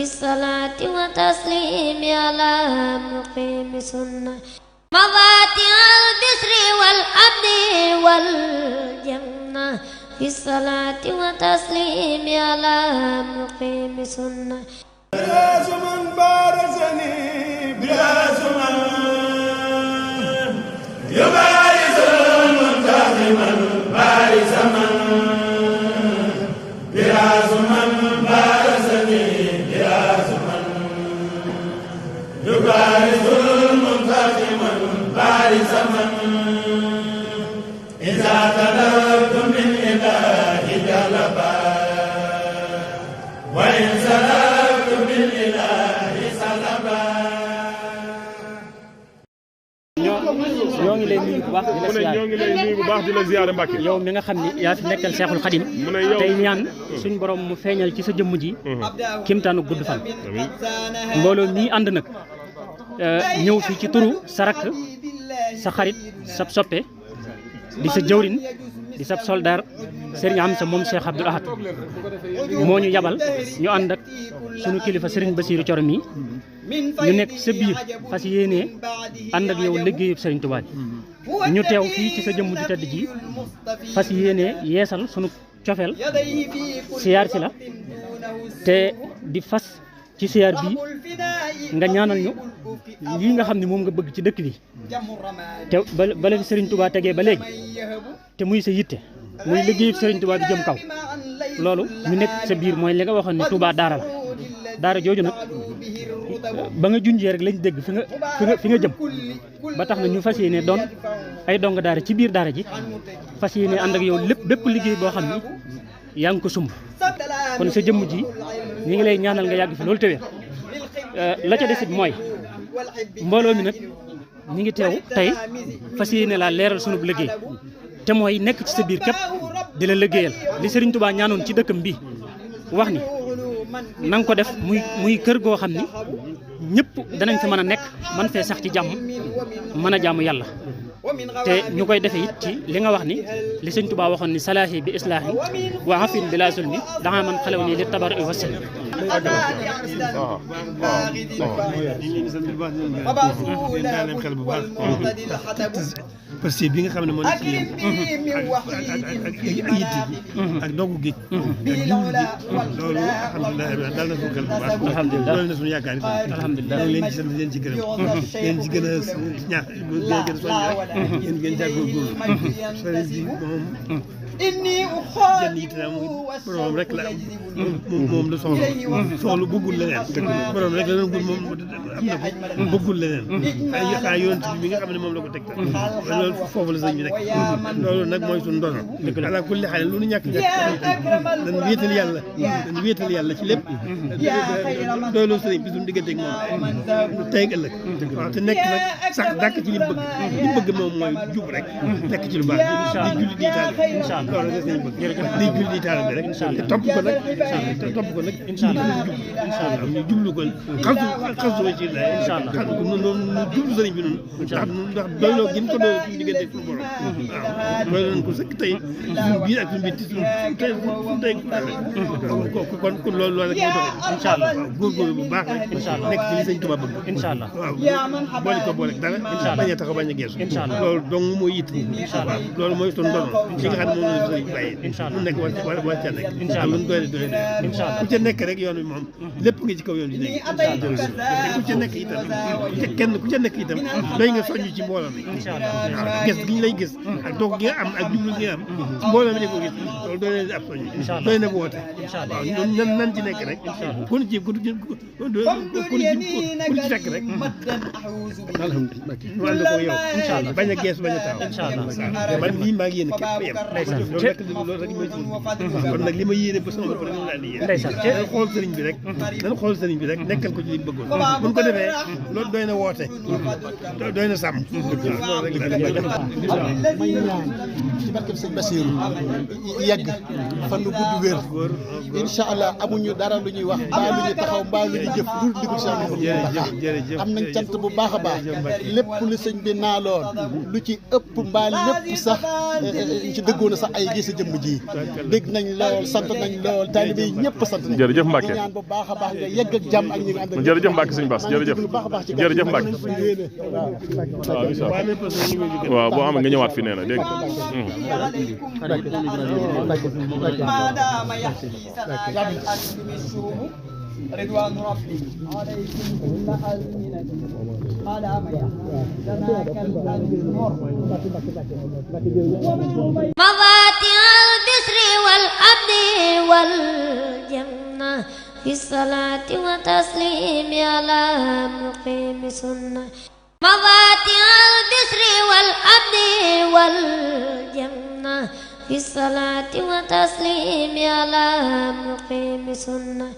بالصلاة وتسليم على مقيم سنة مفاتيح البشر والأمن والجنة بالصلاة وتسليم على مقيم سنة براز من بارزني براز من يبارز منتظما بارز من براز من بارزني براز من يبارز منتظما بارز من إذا طلبت من إله جلبا وإن سلبت من إله سلبا ñoo ngi lay nuyu bu baax di la ziar ñoo ngi lay nuyu bu baax di la ziar Mbacke. yow mi nga xam ni yaa fi nekkal Seexul Xadim tey ñaan suñ borom mu feeñal ci sa jëmm ji kimtaanu gudd fan mbooloo mii ànd nag ñëw fi ci turu sa rakk sa xarit sa soppe di sa jëwrin di sa soldaar Serigne Amsa moom Cheikh Abdoul Ahad moo ñu yabal ñu ànd ak sunu kilifa Serigne Bassirou Thioro mi ñu nekk sa biir fas yéenee ànd ak yow liggéeyub Serigne Touba ñu teew fii ci sa jëmm ju tedd ji fas yéenee yeesal sunu cofeel siyaar si la te di fas ci siyaar bi nga ñaanal ñu lii nga xam ne moom nga bëgg ci dëkk bi te bala fi Serigne Touba tegee ba léegi te muy sa yitte muy liggéeyub Serigne Touba bi jëm kaw loolu ñu nekk sa biir mooy li nga waxoon ne Touba daara la daara jooju nag ba nga junjee rek lañ dégg fi nga jëm ba tax na ñu fas yéene doon ay dong daara ci biir daara ji fas yéene ànd ak yow lépp bépp liggéey boo xam ni yaa ngi ko sumb kon sa jëmm ji ñi ngi lay ñaanal nga yàgg fi loolu tewee la ca desit mooy mbooloo mi nag ñi ngi teew tey fas yéene laa leeral sunub liggéey te mooy nekk ci sa biir képp di la liggéeyal li Serigne Touba ñaanoon ci dëkkam bi wax ni na nga ko def muy kër goo xam ni ñëpp danañ fi mën a nekk man fee sax ci jàmm mën a jàmm yàlla te ñu koy defee it ci li nga wax ni li Serigne Touba waxoon ni salaahi bi islaahi wa afin bi laa sulmi danga man xalew nii li tabar i wasil parce que bi nga xam ne moo nekk ci yéen ak yitte ak dogu gi ak jiwlu gi loolu alhamdulilah daal na suñu xel bu baax loolu na suñu yaakaar alhamdulilah leen ci sant leen ci gërëm leen ci gën a ñaax gën a soññ rek yéen gën caa góorgóorlu sëriñ bi moom jën yitte naa borom rek la moom la soxla bëggul leneen borom rek la doon gul moom am na ko bëggul leneen ay yoon bi nga xam ne moom la ko teg loolu foofu la sëñ bi nekk loolu nag mooy suñu ndono ala kulli xaal lu nu ñàkk dañ wéetal yàlla ci lépp doyloo sëriñ bi suñu diggante ak moom tey ak ëllëg waaw te nekk nag sax dàkk ci li bëgg moom mooy jub rek nekk ci lu baax di julli di taal loolu la sëñ bëgg di julli di taal bi rek te topp ko nag ñu jublu ko xasu ci la noonu jublu sëriñ bi noonu ndax doyloo gi mu ko doyloo suñu diggante suñu borom waaw doyloo nañ ko sëkk tey suñu biir ak suñu biir suñu tey kon loolu rek moo doxee incha allah góorgóorlu bu baax rek nekk ci li sëñ Tuubaa bëgg incha allah waaw boole ko boole dara bañ a taxaw bañ a geesu loolu dong mooy yitt waaw loolu mooy suñu ndono ci nga xam ne moom la sëriñ bàyyi lu nekk war ca nekk ak lu doy ku ca nekk rek yoon bi moom lépp nga ci kaw yoon bi nekk ku ca nekk itam ku ca nekk itam doy nga soññ ci mbooloo mi waaw gis gi ñu lay gis ak doog gi nga am ak jublu gi nga am mbooloo mi di ko gis loolu doy na ab soññ doy na woote waaw ñun nan ci nekk rek ku ci fekk rek alhamdulilah ñu ànd ko yow bañ a gees bañ a taaw man nii maa ngi yéen képp yem loolu rek mooy kon nag li ma yéene ba sama bopp rek moom laa di yéene dañ xool sëriñ bi rek nekkal ko ci li bëggoon buñ ko defee loolu doy na woote doy na sàmm loolu rek may ñaan ci barkeb sëñ Bassirou yegg fan lu gudd wér incha allah amuñu dara lu ñuy wax mbaa lu ñuy taxaw mbaa lu ñuy jëf lu digul Cheikh Mouhamadou am nañ cant bu baax a baax lépp lu sëñ bi naaloon lu ci ëpp mbaa lépp sax ci dëggoon a sax sa ay gis sa jëmm ji dégg nañ lool sant nañ lool taalibe yi ñëpp sant nañ jërëjëf Mbacke ñaan bu baax a baax nga yegg ak jàmm ak ñi nga àndal jërëjëf Mbacke sëñ Bass jërëjëf jërëjëf Mbacke waaw boo amee nga ñëwaat fi nee na dégg رضوان ربي عليكم كل أزمنة على ما يحزنك الأنور مفاتيح البشر والأمن والجنة في الصلاة وتسليم على مقيم سنة مفاتيح البشر والأمن والجنة في الصلاة وتسليم على مقيم سنة